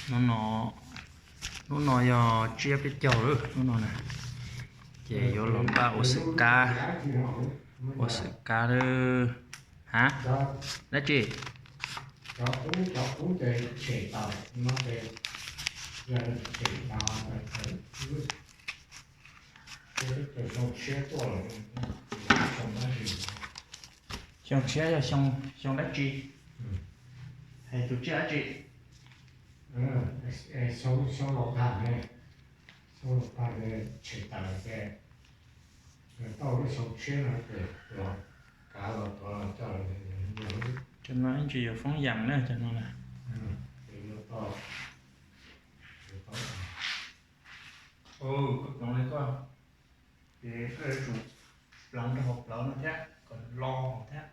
Hnub no, hnub no yog tsiab peb caug lub hnub no na, ces yuav los npaj ua xwm kab, ua xwm kab lawm. Ha, dab tsi? Xyoo tshiab yog xyoo dab tsi? Hais tus tsiaj dab tsi? Xyoo laus tag ne, xyoo laus tag ces tshem tawm ces tau lub xyoo tshiab no ces los kav los tuav los coj. Cov no ib ntsis yuav foob yam na, cov no na. Koj ploov li koj, ces koj yuav tsum pleev rau hauv plawv no thiab kom lo thiab.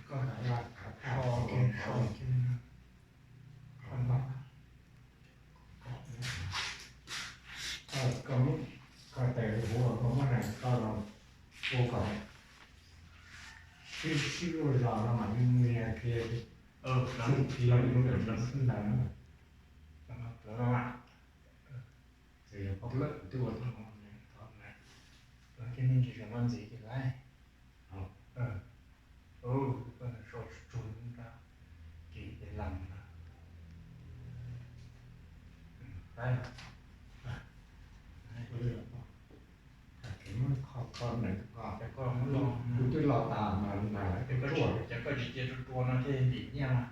Koj so kiag, so kiag. Koj tes huv koj muab koj los ua kom sib sib luaj zog no mas nws nyias kiag, sib kiag lub ntawd na. Ces yog koj twb ua tau no, koj ntsis zog no ntxiv ces laib. Koj so tsuag tsuag nrab, ces lees na. Koj twb los tas mas, ces koj tsis cia rua rua no thiaj lim nyiaj mas.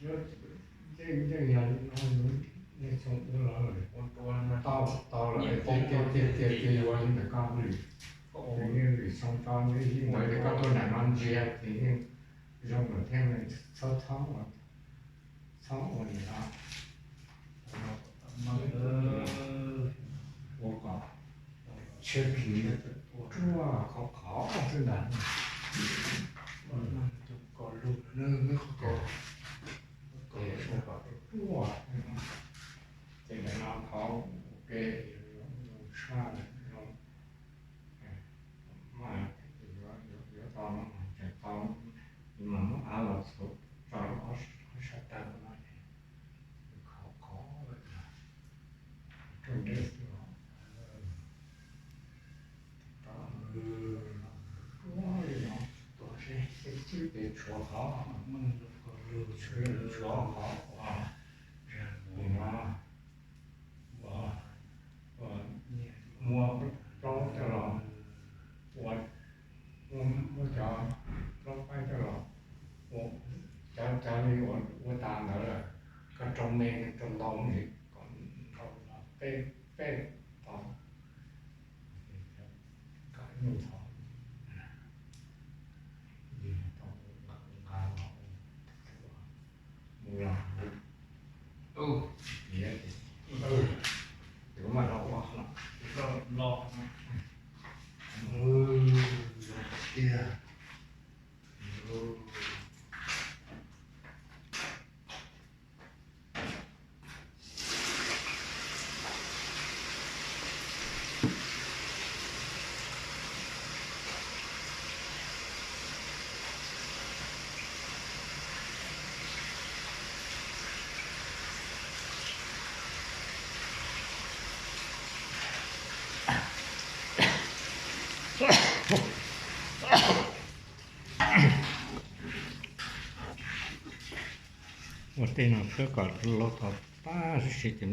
Yeej yog li no, nej xyoo ua los tau, tau lawm ces cia yuav li ntawm koj li. Ces yeej lwm xyoo tso, ib ntawd ces koj tuaj nram no ntsia ces yeej zoo lawm thiab, txhob txhob ua li no. Ua kom tshiab khiv ruaj khov khov xwb ntag. Ua kom ruaj, ces ntawm no khov ua ke, zoo sab zoo. Mas yuav tau no, tseem tau, mas muab av los txhuav tso ob sab taw no, khov khov lawm, rooj dej xwb os. Tau, ua li no, tuaj seb seb xwb ces tshuav qhov, tshuav qhov uas, uas, uas muab plaub coj los, ua, muab cov plaub qaib coj los, ua, cov, cov li uas ua tas ntawd lawm, koj rau me rau ntau li kom ntau, peb, peb tau, kom ib nyuag thov, nqa los mus los, tus mas los ua no, los, tiag. Ua tej no xwb kom loj tau pab sib si ces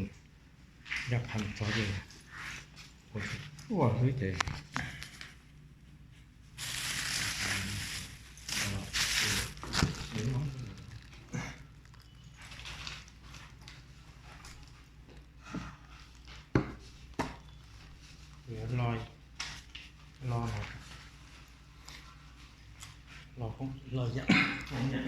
ncaj qha txog ces ua tsis tuaj xwb ces lo, lo no, lo, lo yam, lo yam.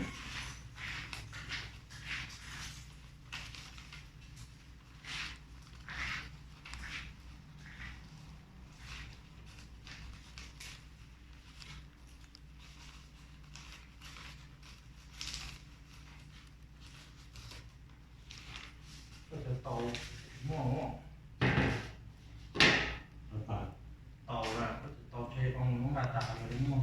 Koj cov tau muaj, tau na, koj cov tau tseg mus nqa tas los muaj.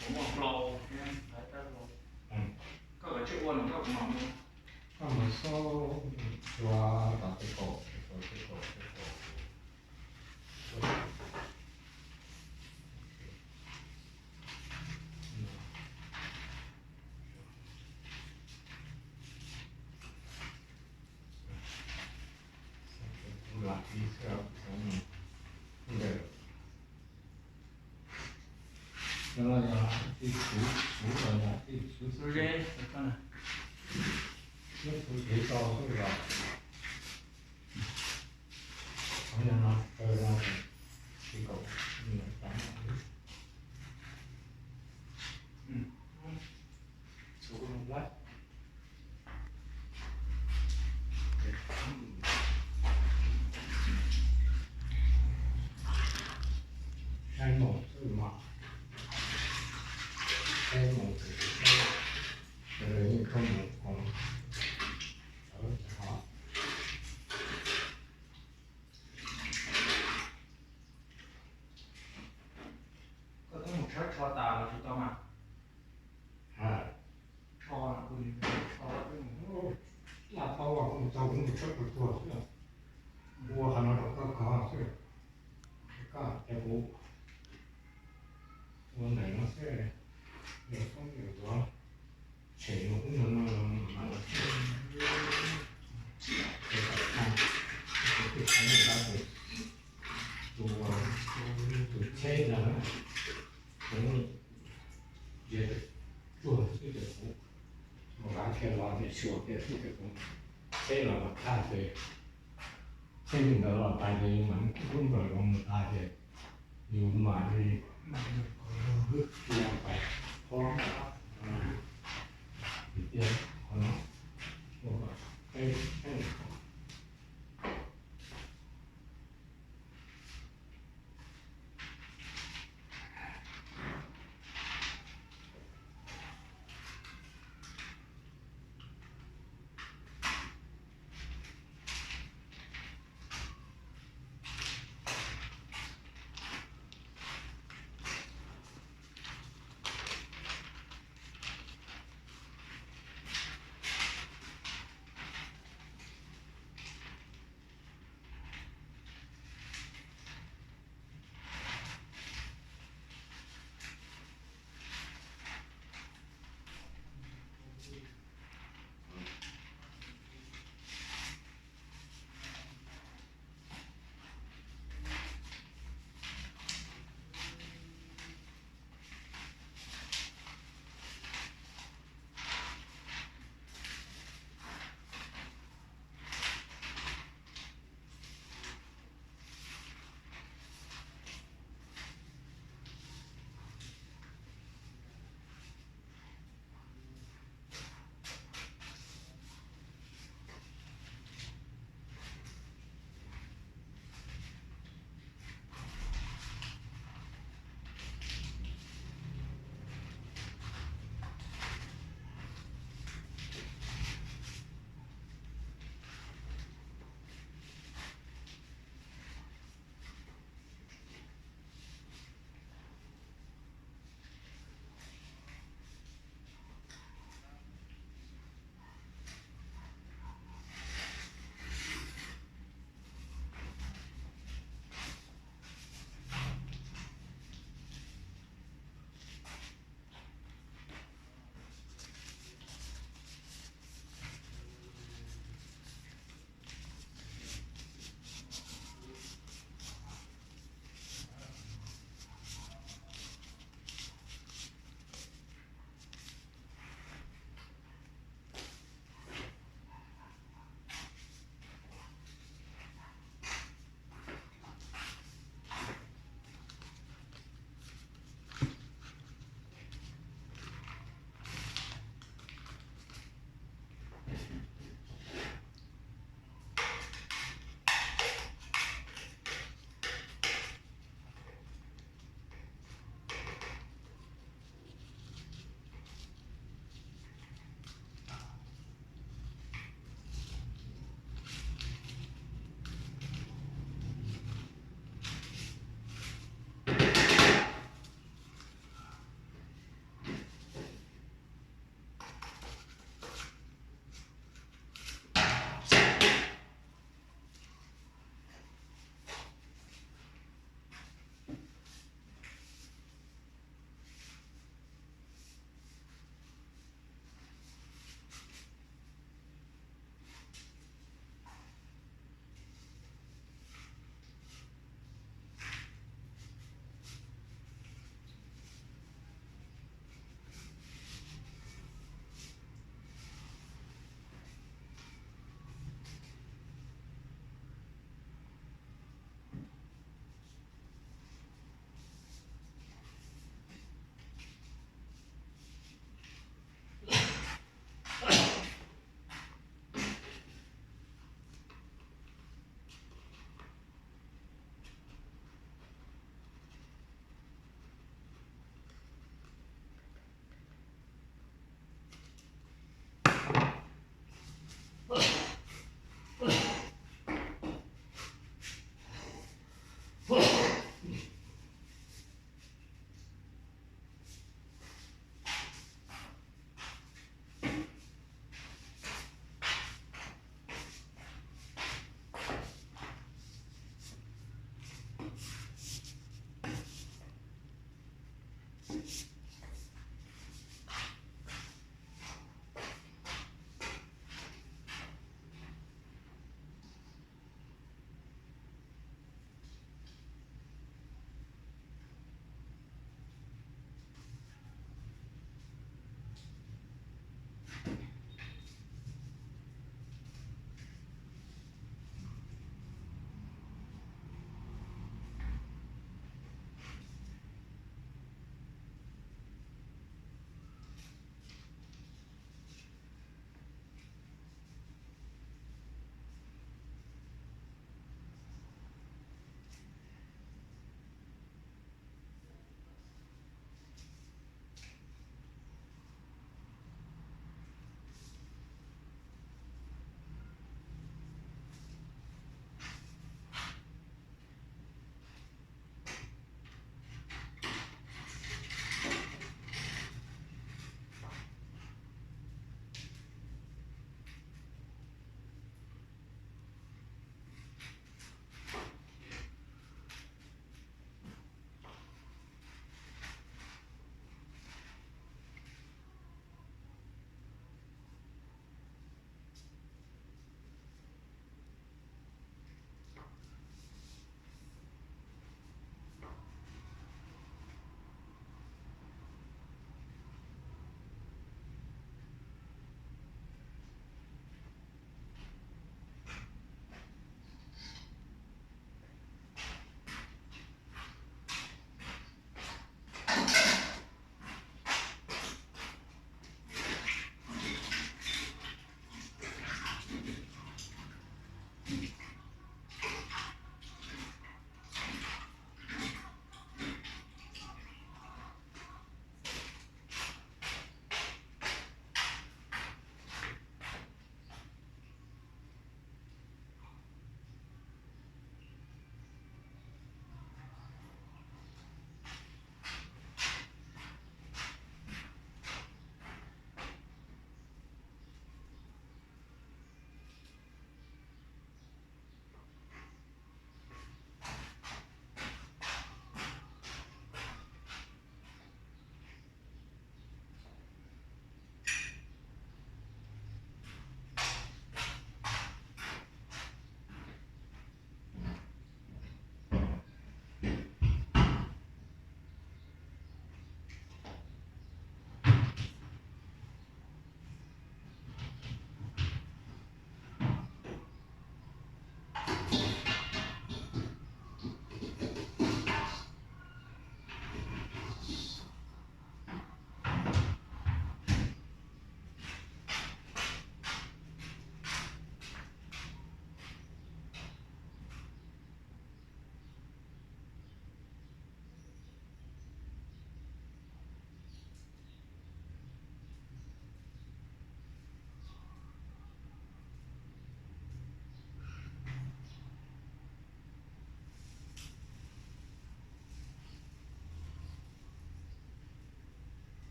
Kuv muaj hlau thiab lawv tab hlau. Koj kov tsij ua no koj kuv mam mus. Koj mus xauj cua tom tej kaum, tej kaum, tej kaum, tej kaum. Lam ib xwb, ntawm no yog tij txhuv, txhuv los yog tij txhuv xwb, txhuv zeb, txhuv kev tau xwb los. Qhov no no, no, tsis kaum, txhuv no lawm. Saib mus xwb mas, saib mus, saib, yeej koj mus koom, sawv tsees hov. Koj twb mus tshawb tsho tas los tsis tau mas? Tsho, tsho, laj paub ua kuv mus tau kuv mus tshawb puas tuag xwb. Ua qhov no rau koj kov xwb. Koj ces kuv ua ntawm no xwb, yog koob yog tuav, tshem mus kub no no los mas, tus, tus tsheb ntawd, kuv ntsia tsuag xwb ces kuv mus kav kiag los ntawm xyuas kiag xwb ces kuv tsheb los mas tag ces, tsheb li ntawd los tas ces yus mam kub nkaus los mus tas ces yus mam li cia pais qhov tiag.